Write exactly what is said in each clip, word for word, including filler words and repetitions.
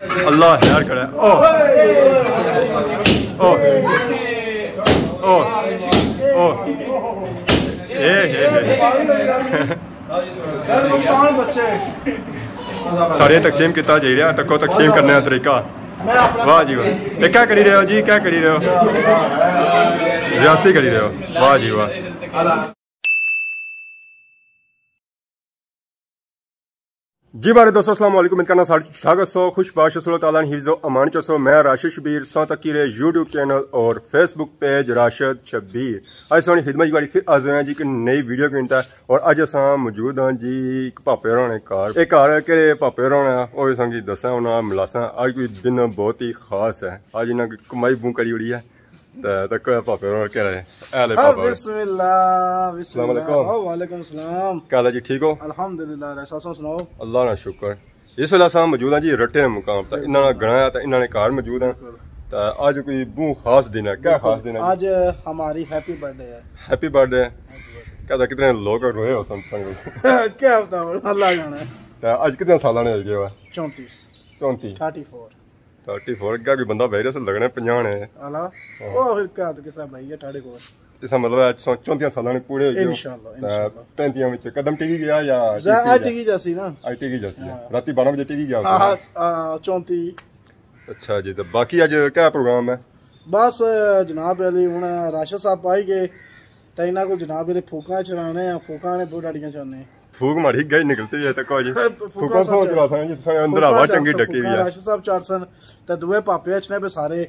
اللہ خیر کرے۔ او، او، او، او۔ اے، اے، اے۔ سارے تقسیم کیتا جائی رہیا، تکو تقسیم کرنے کا طریقہ۔ واہ جی واہ۔ اے کیا کری رہے ہو جی، کیا کری رہے ہو؟ زیاستی کری رہے ہو۔ واہ جی واہ۔ جی ماڑے دوستو، السلام علیکم۔ امید کرنا سارے ٹھیک ٹھاک ہسو، خوش باش ہسو، اللہ تعالیٰ نے حفظ و امان چ ہسو۔ میں راشد شبیر، ساں تکی رہے یوٹیوب چینل اور فیس بک پیج راشد شبیر۔ اج ساں خدمت والی پھر حاضر ہیں جی کہ نئی ویڈیو کے انتا۔ اور اج اساں موجود ہاں جی ایک پاپے ہوراں نے گھر۔ ایک گھر ہے کہ پاپے ہوراں نے، اور اساں کی دساں انہاں ملاساں۔ اج کوئی دن بہت ہی خاص ہے، اج انہاں کی کمائی بوں کری اڑی ہے۔ تے تکو پاپے ہوراں کہہ رہے۔ اے لے ہاں، پاپے۔ بسم اللہ، بسم السلام اللہ۔ علیکم۔ او، وعلیکم السلام۔ کیا حال ہے جی، ٹھیک ہو؟ الحمدللہ، رائے صاحب، سناؤ۔ اللہ نا شکر۔ اس ویلے اساں موجود ہاں جی رٹے نے مقام تے، انہاں نا گھر ہے تے انہاں نے گھر موجود ہیں۔ تے اج کوئی بہت خاص دن ہے۔ کیا خاص دن ہے جی؟ آج ہماری ہیپی برتھ ڈے ہے۔ ہیپی برتھ ڈے۔ کیا پتہ کتنے لوگ روئے ہو سن سنگ۔ کیا پتہ، اللہ جانے۔ تے اج کتنے سالاں نے ہوئی گئے ہو؟ چونتیس۔ چونتی۔ تھرٹی فور۔ تھرٹی فور، اگے کوئی بندہ بہی رہا سے لگنے پنجاہ نے۔ آلا۔ ہاں۔ او پھر کیا تو کس طرح بھائی ہے تھرٹی فور؟ اس کا مطلب ہے سو چونتیاں سالاں نے پورے ہوئی گئے۔ انشاءاللہ، تے انشاءاللہ۔ پینتیاں وچ قدم ٹکی گیا یا زا-، ٹکی آج گیا؟ ٹکی جاسی نا۔ آج ٹکی جاسی ہے۔ ہاں۔ راتی بارہ بجے ٹکی گیا ہاں، ہوسی نا؟ ہاں، ہاں، چونتی۔ اچھا جی، تو باقی اج کیا پروگرام ہے؟ بس جناب علی، ہن راشد صاحب آئی گئے، تے انہاں کول جناب علی پھوکاں چڑھانے ہیں، پھوکاں نے بہت ڈاڈیاں چڑھانے ہیں۔ پھوک ماری گئی نکلتی ہے تکو جی۔ پھوکاں پھوکاں سو سوچ چڑھا سن جی، ساڑے اندر ہوا چڑھا چنگی سن، ڈکی پھوکاں ہوئی ہے۔ راشد صاحب چڑھ سن، تے دوئے پاپے اچھنے پہ سارے،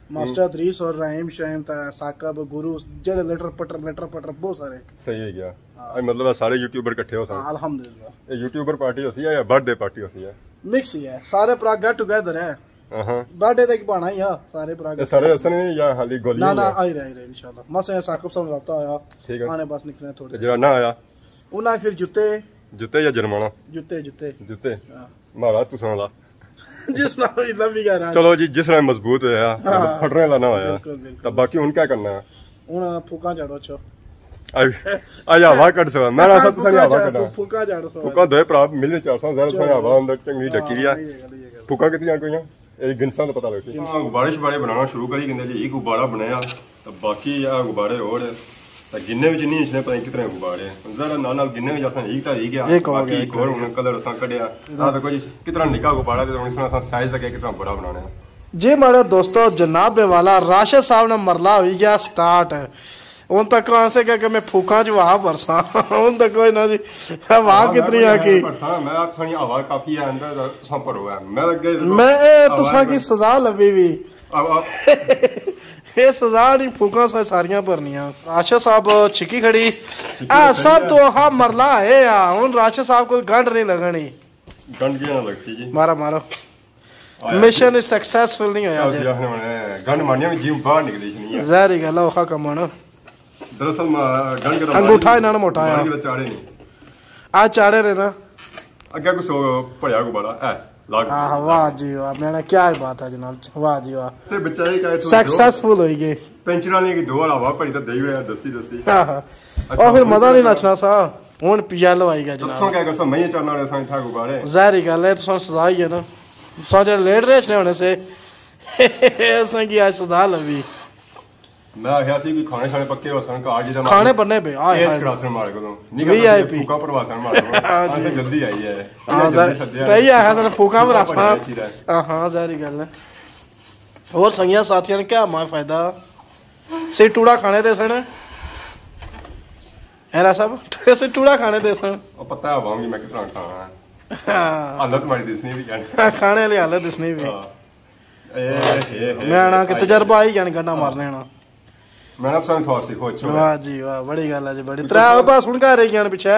ماسٹر ادریس اور رحیم شہیم تے ثاقب، گرو، جڑے لٹر پٹر، لٹر پٹر بہت سارے۔ صحیح ہے گیا۔ ہاں۔ اے مطلب ہے سارے یوٹیوبر کٹھے ہو سن۔ ہاں، الحمدللہ۔ اے یوٹیوبر پارٹی ہوسی ہے یا برتھ ڈے پارٹی ہوسی ہے؟ مکس ہی ہے، سارے پرا گیٹ ٹوگیدر ہے۔ ہاں ہاں۔ برتھ ڈے تے ایک بہانا ہی ہے، سارے پرا اے گیٹ سارے ٹوگیدر۔ اسن یا حالی گولی نہ، نہ، ہوئی ہے؟ آئی رہے، آئی رہے انشاءاللہ۔ مسے ثاقب صاحب رابطہ ہویا۔ ٹھیک ہے۔ آنے بس نکلنے تھوڑے۔ تے جڑا نہ آیا؟ انہاں آخر جتے۔ جتے یا جرمانہ؟ جتے، جتے۔ جتے؟ ہاں۔ مہاراج تساں لا۔ جس نال اتنا بھی گھر آ۔ چلو جی، جس نال مضبوط ہویا، ہاں۔ پھٹنے والا نہ ہویا۔ بالکل، بالکل۔ تو باقی ہن کیا کرنا ہے؟ ہن پھوکاں جاڑو چھو۔ اج، اج ہوا کڈ سو، میں راسا تساں ہوا کڈا۔ پھوکاں جاڑو سو۔ پھوکاں دوئے بھرا مل کے چار سو، ظاہر تساں ہوا اندر چنگی ڈکی ہے۔ ہاں، یہ گل، یہ گل۔ پھوکاں کتنی آ گئیاں؟ اے گنساں تو پتہ لگسی۔ ہاں، غبارے شبارے بنانا شروع کری گھندے جی، ایک غبارہ بنایا، تے باقی آ غبارے ہور، تے گننے وچ نہیں اچھنے پتہ نہیں کتنے غبارے ہیں۔ ذرا نال نال گننے وچ اساں ایک تاں ہوئی گیا، ایک ہو باقی گیا، ایک ایک ہور ہو گیا۔ ہن کلر اساں کڈیا۔ ہوں۔ آ دیکھو جی، کتنا نکا غبارہ تے ہن اس نال اساں سائز لگے کتنا بڑا بنانا ہے۔ جی ماڑے دوستو، جناب والا راشد صاحب نا مرلہ ہوئی گیا سٹارٹ۔ ہن تک آسے کہ، کہ میں پھوکاں چ ہوا بھرساں۔ ہن تک کوئی نہ جی، ہوا ہوا کتنی میں آ کی۔ بھرساں، میں آپ سنی ہوا کافی ہے اندر، تساں بھرو ہے۔ میں لگے میں اے ہوا تساں کی سزا لبھی وی۔ اب، اب اے سزا نہیں، پھوکاں سا ساریاں بھرنیاں۔ آشا صاحب چھکی کھڑی۔ چھکی آ کھڑی سب ہے۔ تو ہا مرلہ ہے آ، ہن راشد صاحب کول گنڈ نہیں لگنی۔ گنڈ کیاں نہ لگسی جی؟ مارا مارو۔ آیا مشن جی۔ سکسیسفل نہیں ہویا کیا جی۔ ہویا ہن، گنڈ مارنیاں وی جی باہر نکلی نہیں ہے۔ ظاہری گل ہے، اوکھا کم ہے نا۔ دراصل ما-، گنڈ کے انگوٹھا انہاں نے موٹا آیا۔ گنڈ کے چاڑے نہیں۔ آ چاڑے رہے نا۔ اگے کچھ پڑیا غبارہ، اے، لاگ۔ ہاں، واہ جی واہ، میں نے کیا ہی بات ہے جناب، واہ جی واہ۔ سے بچائی کا ہے تو سکسیسفل ہوئی گئے۔ پینچر والے کی دو ہوا پڑی تو دئی ہویا دستی دستی۔ ہاں، ہاں۔ اچھا، اور پھر مزہ نہیں نچنا سا، ہن یلو آئی گیا جناب۔ تساں کیا کرسو، میں یہ چڑھنا رہے ساں اتھا غبارے۔ ظاہری گل ہے، تساں سزا ہی ہے نا۔ تساں جڑے لیٹ رہے اچھنے ہونے سے، اساں کی آج سزا لبھی۔ میں آخیا سی کہ کھانے شانے پکے ہو سن، گھر جی دا کھانے ماڑے بننے پے، آئے ٹیسٹ ہائے۔ کرا سن ماڑے کولوں۔ نہیں وی آئی پی۔ پھوکا پروا سن ماڑے کولوں۔ ہاں جی۔ جلدی آئی ہے۔ ہاں، جلدی سر، سدیا۔ تئی آخیا سن پھوکا پروا سن۔ ہاں، ہاں، ظاہری گل ہے۔ اور سنگیاں ساتھیاں نے کیا ماں فائدہ؟ سی ٹوڑا کھانے دے سن۔ ایرا صاحب، سی ٹوڑا کھانے دے سن۔ او پتہ ہے عوام کی میں کتنا کھانا ہے۔ ہاں۔ حالت ماڑی دسنی بھی کہنی۔ کھانے والی حالت دسنی بھی۔ ہاں۔ اے، اے، اے، میں آنا کہ اے، تجربہ آئی جان گنڈا ہاں۔ مارنے آنا۔ میں نا تساں تھوڑا سیکھو، اچھا۔ واہ جی واہ، بڑی گل ہے جی، بڑی۔ ترے بس ہن گھر رہ گئے پچھے۔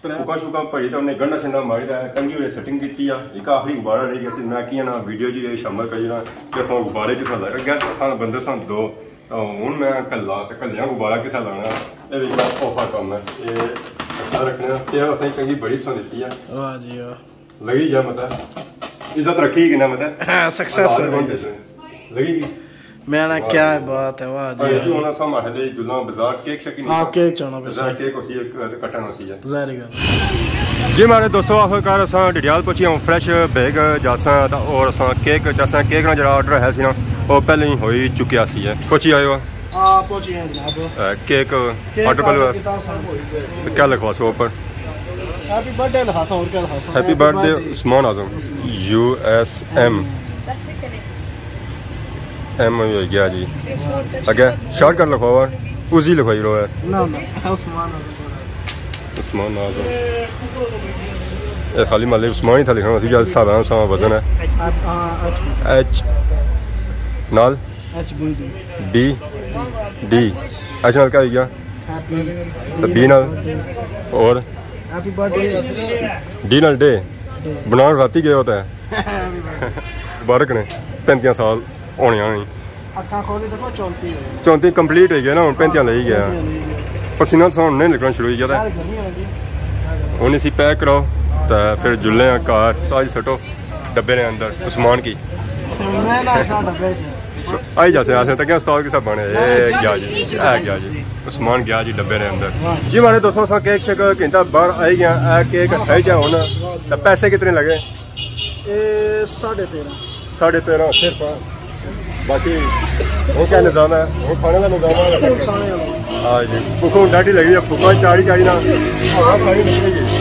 ترے پھوکا شوکا پڑی تے انہیں گنڈا شنڈا ماری تے کنگھی ہوئی سیٹنگ کیتی آ۔ ایک آخری غبارہ رہ گیا سی، میں کیا نا ویڈیو جی شامل کری نا کہ اساں غبارے کسا لائے۔ اگے اساں بندے سن دو، تے ہن میں کلا، تے کلیاں غبارہ کسا لانا؟ اے وی بڑا اوکھا کم ہے۔ اے اچھا رکھنا، تے اساں کنگھی بڑی پسند کیتی ہے۔ واہ جی واہ۔ لگی گیا مطلب۔ عزت رکھی کہ نہ مطلب۔ ہاں، سکسیس ہو گئی۔ لگی گئی۔ میں نا واہ کیا جی۔ بات ہے، واہ جی، اے واہ۔ ہن اساں ماڑے دے جلاں بازار کیک شیک نہیں ہاں، کھانا۔ کیک چاہنا پہ بازار سر۔ کیک ہوسی ہے، کٹن ہوسی ہے۔ ظاہری گل۔ جی ماڑے دوستو، آخر کار اساں ڈڈیال پہنچی ہوں، فریش بیگ جاساں تاں اور اساں کیک چاساں۔ کیک نا جڑا آرڈر ہے سی نا، وہ پہلے ہی ہوئی چکیا سی ہے۔ پہنچی آئے ہو؟ ہاں، پہنچی آئے جناب۔ اے، کیک کیک آرڈر پہلے آرڈر ہویا سی۔ کیتا سب ہوئی گیا۔ تو کیا لکھوا سو اوپر؟ ہیپی برتھ ڈے لکھا سا، اور کیا لکھا سا؟ ہیپی برتھ ڈے عثمان اعظم، یو ایس ایم۔ ایم ہوئی گیا جی۔ اگے شارٹ کٹ لکھوا ہوا، اوزی لکھوائی رہو ہے۔ نہ، نہ، عثمان اعظم۔ عثمان اعظم۔ اے خالی مالے عثمان ہی تھا لکھنا سی، جیہڑا سارا ساواں وزن ہے۔ ہاں، ایچ۔ ایچ نال؟ ایچ بی ڈی۔ بی ڈی۔ ایچ نال کیا ہوئی گیا؟ ہیپی۔ تے بی نال؟ اور؟ ہیپی برتھ ڈے۔ ڈی نال ڈے۔ بنان راتی گئے ہوتا ہے۔ ہیپی برتھ ڈے۔ مبارک نے، پینتیاں سال ہونے آنے۔ اکھاں کھولی دیکھو، چونتی ہوئی۔ چونتی کمپلیٹ ہوئی گیا نا، ہن پینتیاں لئی گیا۔ پینتیاں لئی گیا۔ پسینہ تو ہن نہیں نکلنا شروع ہوئی گیا تھا۔ شہر گرمی ہے جی۔ ہن اسی پیک کرو، تے پھر جلنے آں گھر۔ تاج سٹو ڈبے نے اندر، عثمان کی۔ میں نہ اس ڈبے چ۔ آئی جاسے، آسے تکیا استاد کسا بنے۔ اے گیا جی، اے گیا جی۔ عثمان گیا جی ڈبے نے اندر۔ جی ماڑے دوستو، اساں کیک شیک گھنٹہ باہر آئی گیا۔ اے کیک کھائی جا ہن۔ تے پیسے کتنے لگے؟ اے ساڑھے تیرہ۔ ساڑھے تیرہ صرف۔ باقی ہن کیا نظام ہے؟ ہن کھانے کا نظام ہے۔ ہاں جی، بھوک ہن ڈاڈی لگی ہے، بھوکا چاڑی چاڑی نا۔ ہوا کھانی مشکل جی۔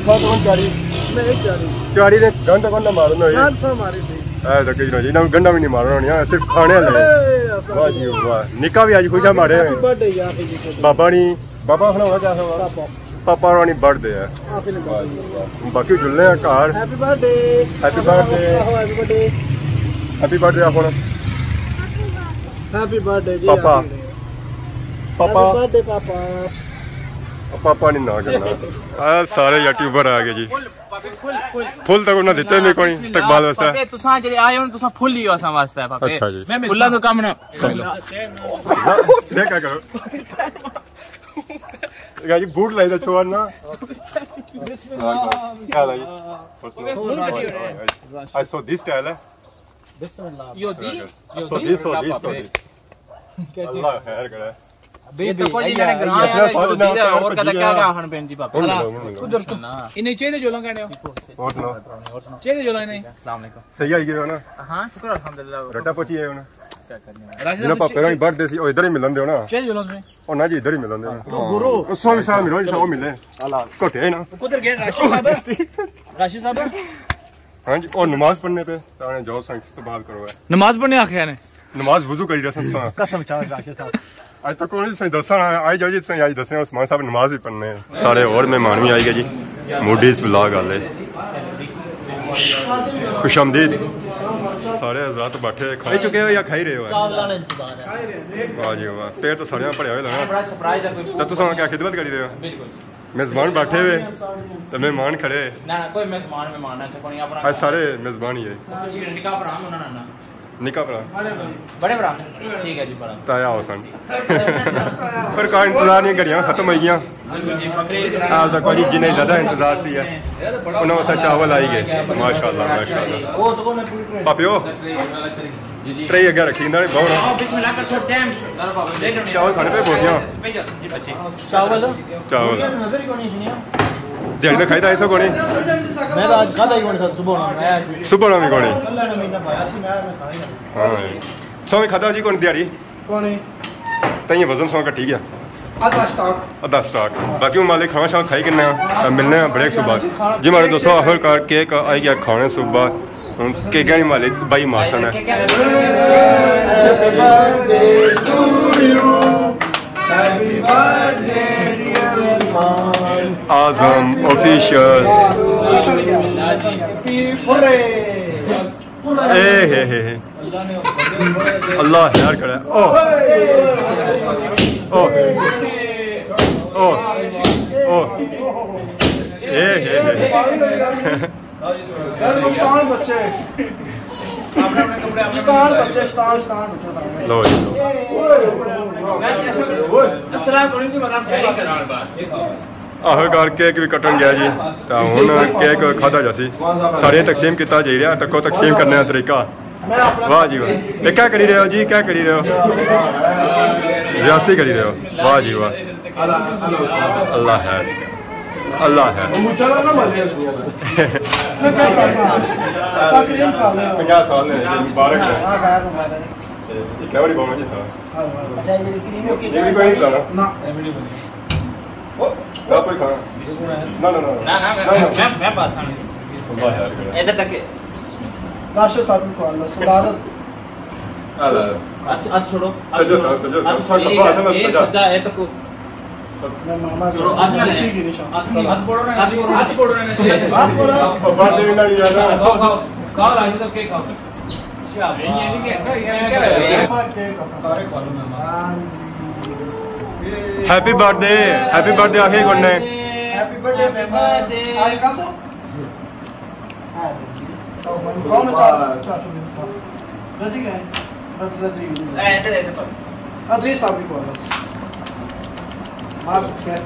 سات ہن چاڑی۔ میں ایک چاڑی۔ چاڑی نے گنڈ ون نہ مارنا ہوئی۔ گنڈ سا ماری سی۔ اے تاں کچھ نہ جی، انہاں گنڈا بھی نہیں مارنا ہونا، صرف کھانے والے۔ اے، ایسا واہ جی واہ، نکا بھی اج خوشا مارے۔ ہیپی برتھ ڈے یار، ہیپی برتھ ڈے۔ بابا نہیں، بابا آخنا ہونا کیا آخنا ہونا؟ پاپا۔ پاپا ہورا نی برتھ ڈے ہے۔ آخر نی برتھ ڈے۔ باقی جلنے آں گھر۔ ہیپی برتھ ڈے۔ ہیپی برتھ ڈے۔ آخو، ہیپی برتھ ڈے۔ ہیپی برتھ ڈے آخو نا۔ ہیپی برتھ ڈے جی، پاپا۔ ہیپی برتھ ڈے۔ پاپا۔ ہیپی برتھ ڈے پاپا۔ پاپا نہیں نہ کرنا۔ اے سارے یوٹیوبر آ گئے جی۔ پھل تک انہاں دیتے میں کوئی استقبال واسطے۔ پاپے، تساں جڑے آئے ہو، تساں پھل ہی ہو اساں واسطے، پاپے۔ اچھا جی۔ میں پھلاں تو کم نہ۔ دیکھ کیا کرو۔ یار جی، بوٹ لائی دا چھوڑ نا۔ بسم اللہ۔ کیا لائی؟ پاپے، پھول کٹی ہوئی ہے۔ آج سو دی سٹائل ہے۔ بسم اللہ۔ یو دی؟ سو دی، سو دی، سو دی۔ اللہ خیر کرے۔ یہ تو کوئی نہیں، گراں ہے، یو دی ہے، اور کدا کیا کیا ہن پین جی پاپا۔ ادھر تو۔ انہیں چیزیں جو لنگا نے۔ اور سناؤ۔ چیزیں جو لنگا نے۔ السلام علیکم۔ صحیح آئی گئے ہو نا؟ ہاں، شکر الحمدللہ۔ رٹا پہنچی گئے ہو نا؟ کیا کرنے ہیں؟ راشد جناب صاحب، پاپے ہی برتھ ڈے سی، او ادھر ہی ملن دیو نا۔ چیزیں جو لنگا نے۔ او نا جی، ادھر ہی ملن دیو نا۔ تو گرو۔ اس وقت سال ملو، انشاءاللہ ملے۔ اللہ۔ کٹے نا۔ کدھر گئے راشد صاحب؟ راشد صاحب؟ ہاں جی، اور نماز پڑھنے پہ، تانے جاؤ سائیں استقبال کرو ہے۔ نماز پڑھنے آخیا نے؟ نماز وضو کری رہے سن۔ قسم چاہ راشد صاحب۔ اج تک کوئی سائیں دسنا، آئی جاؤ جی، سائیں آئی دسنے، عثمان صاحب نماز بھی پڑھنے۔ سارے اور مہمان بھی آئی گئے جی۔ موڈیز ولاگ والے۔ خوش آمدید۔ سارے حضرات بیٹھے کھائی چکے ہو یا کھائی رہے ہو؟ چاولاں نا انتظار ہے۔ واہ جی واہ، پیٹ تو سارے بھریا ہوا لگا۔ بڑا سرپرائز ہے کوئی۔ تو تساں کیا خدمت کری رہے ہو؟ بالکل۔ میزبان بیٹھے ہوئے تے مہمان کھڑے۔ نہ، نہ، کوئی میزبان، مہمان ہے، کوئی اپنا اج سارے میزبان ہی ہے۔ کچھ نکا بھرا ہونا نا۔ نکا بھرا۔ بڑے بھرا۔ ٹھیک ہے جی، بڑا۔ تایا ہو سن۔ پھر کا انتظار نہیں، گھڑیاں ختم ہوئی گیاں۔ بالکل جی، فقیر۔ آج تک جی جنہیں زیادہ انتظار سی ہے، انہاں واسطے چاول آئی گئے۔ ماشاءاللہ، ماشاءاللہ۔ پاپیو۔ جی، جی۔ ٹرے اگے رکھی، انہاں نے بہت۔ آؤ، بسم اللہ کر، چھوڑ ٹائم۔ چاول کھانے پہ بہت گیا۔ اچھا۔ چاول؟ چاول۔ نظر ہی کونی سنیا۔ دیہاڑی میں کھائی تھا ایسا کونی۔ میں تو آج کھادا ہی کونی سر، صبح ہونا میں آج۔ صبح ہونا بھی کونی۔ اللہ نے مہینہ پایا سی، میں، میں کھانا ہی نہیں۔ ہاں۔ سو بھی کھادا جی کونی دیہاڑی؟ کونی۔ تائیں وزن سو گھٹی گیا۔ ادھا سٹاک۔ ادھا سٹاک۔ باقی ہوں مالک کھانا شانا کھائی کنے آں، تاں ملنے آں بریک سوں بعد۔ جی ماڑے دوستو، آخر کار کیک آئی گیا کھانے سوں بعد۔ ہن کیک آلی مالک بھائی ماشاءاللہ۔ اعظم آفیشل۔ اے ہے ہے ہے۔ اللہ خیر کرے۔ او۔ او۔ او۔ او۔ اے ہے ہے۔ شطان بچے۔ شطان بچے، شطان، شطان بچے۔ لو جی، لو۔ السلام علیکم ورحمۃ اللہ وبرکاتہ۔ آخر کار کیک بھی کٹن گیا جی، تے ہن کیک کھادا جاسی۔ سارے تقسیم کیتا جائی رہیا، تکو تقسیم کرنے دا طریقہ۔ واہ جی واہ۔ اے کیا کری رہے ہو جی، کیا کری رہے ہو؟ زیاستی کری رہے ہو۔ واہ جی واہ۔ اللہ خیر۔ اللہ ہے۔ مچا لا نہ مارے اس نے۔ میں کیا کرنا؟ چاکریم کھا لے۔ پنجاہ سال نے، مبارک ہے۔ ہاں، خیر مبارک۔ ایک ہے بڑی بابا جی صاحب۔ ہاں، ہاں۔ اچھا، یہ کریم ہو کے یہ بھی کوئی نہیں کھانا۔ نہ۔ نہ کوئی کھانا۔ نہ، نہ، نہ، نہ۔ نہ، نہ، میں، میں، میں پاس آنے۔ اللہ یار کرے۔ ادھر تک ہے۔ راشد صاحب کو کھوا لو، صدارت۔ ہاں، لا۔ ہتھ، ہتھ چھوڑو۔ سجا تھا، سجا تھا۔ ہتھ چھوڑو، یہ، یہ سجا ہے تو کو۔ میں ماما چھوڑو، ہتھ نہ لے۔ کی نشان۔ ہتھ نہیں، ہتھ پکڑو نا، ہتھ پکڑو نا۔ ہتھ پکڑو نا۔ ہتھ پکڑو نا۔ بابا نے نہ یاد ہے۔ کھاؤ، کھاؤ، کھاؤ، راجی تو کیا کھاؤ؟ ہیپی برتھ ڈے، ہیپی برتھ ڈے آخری گن نے۔ ہیپی برتھ ڈے مہمان۔ آج کسو؟ ہاں جی۔ کون ہے؟ چار، چار سو۔ رجی گئے؟ بس رجی گئے۔ اے، ادھر، ادھر پر۔ ادھر ہی صاحب کو۔ ماسک ہے۔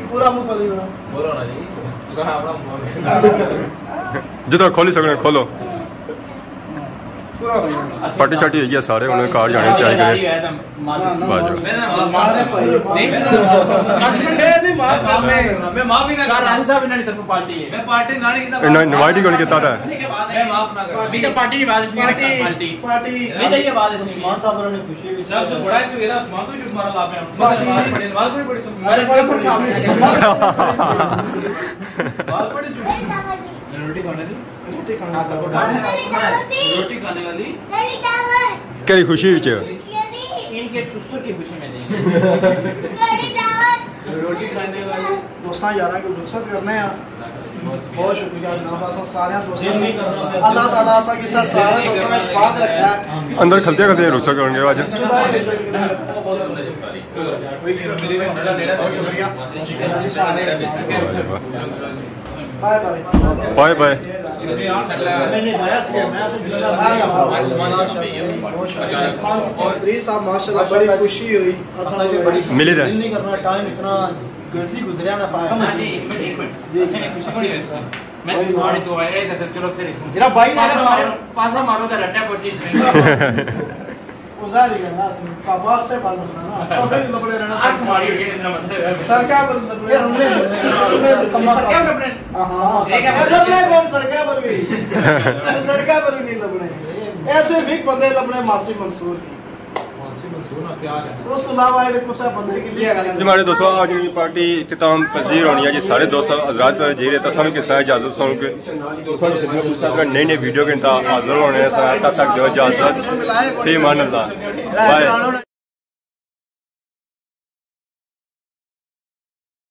پورا منہ کھولی ہونا۔ بولو نا جی، تساں اپنا منہ۔ جتنا کھولی سکنے کھولو۔ پورا ہوئی گیا۔ پارٹی شارٹی ہوئی گیا، سارے انہاں نے گھر جانے دی تیاری کرے۔ نہ، نہ، بس۔ سارے بھائی۔ نہیں، نہیں، معاف کر دے۔ میں معافی نہ کر، راجو صاحب، انہاں دی طرف پارٹی ہے۔ میں پارٹی نہ نہیں کیتا۔ انہاں انوائٹ ہی کون کیتا تھا؟ میں معاف نہ کر۔ پارٹی، پارٹی نہیں، بات نہیں، پارٹی، پارٹی۔ پارٹی۔ نہیں، یہ بات ہے۔ عثمان صاحب نے خوشی بھی سب سے بڑا ہے تو یہ عثمان تو جو ہمارا لاپ ہے۔ پارٹی۔ نماز پڑھی، پڑھی تو۔ ارے، بڑے، بڑے صاحب۔ نماز پڑھی تو۔ روٹی کھانے دی۔ روٹی کھانے والی۔ روٹی کھانے والی۔ کیڑی خوشی وچ؟ ان کے سسر کی خوشی میں دیں گے۔ روٹی کھانے والی۔ دوستاں یاراں کو رخصت کرنے ہاں۔ بہت شکریہ جناب، اساں سارے دوستاں نے، اللہ تعالیٰ اساں کی سارے دوستاں نے پاک رکھنا ہے۔ اندر کھلتے کھلتے رخصت کرن گے اج۔ جدا ہی۔ بہت شکریہ۔ بائے بائے۔ بائے بائے۔ ادریس صاحب، ماشاءاللہ، بڑی خوشی ہوئی۔ ملی دے۔ دل نہیں کرنا، ٹائم اتنا جلدی گزریا نا پایا۔ ہاں جی، ایک منٹ، ایک منٹ۔ جی۔ اسے نے خوشی بڑی ہوئی۔ میں تو سوال تو آیا ہے، تو چلو پھر اتھوں۔ میرا بھائی نے پاسا مارو، پاسا مارو تو رٹا پہنچی اس میں۔ وہ ظاہر ہی ہے نا، کاروبار سے بند ہوتا نا، سب نے لبڑے رہنا۔ آنکھ ماری ہوئی ہے، اتنا مطلب ہے۔ سڑکاں پر لبڑے، ہم نے، ہم نے کما سڑکاں پر لبڑے۔ ہاں، ہاں۔ ایک ہے لبڑے کون سڑکاں پر بھی؟ سڑکاں پر بھی نہیں لبڑے۔ ایسے بھی بندے لبڑے ماسی منصور کی۔ ماسی منصور نا پیار ہے۔ اس کو علاوہ ایک کسا بندے کی لیا کرنا۔ جی ہمارے دوستو، آج کی پارٹی اختتام پذیر ہونی ہے جی۔ سارے دوست حضرات جی رہے، تساں بھی کسا اجازت سن کے۔ تساں کی خدمت اس طرح نئی نئی ویڈیو کے ساتھ حاضر ہونے ہیں۔ تب تک دو اجازت۔ فی امان اللہ۔ بائے۔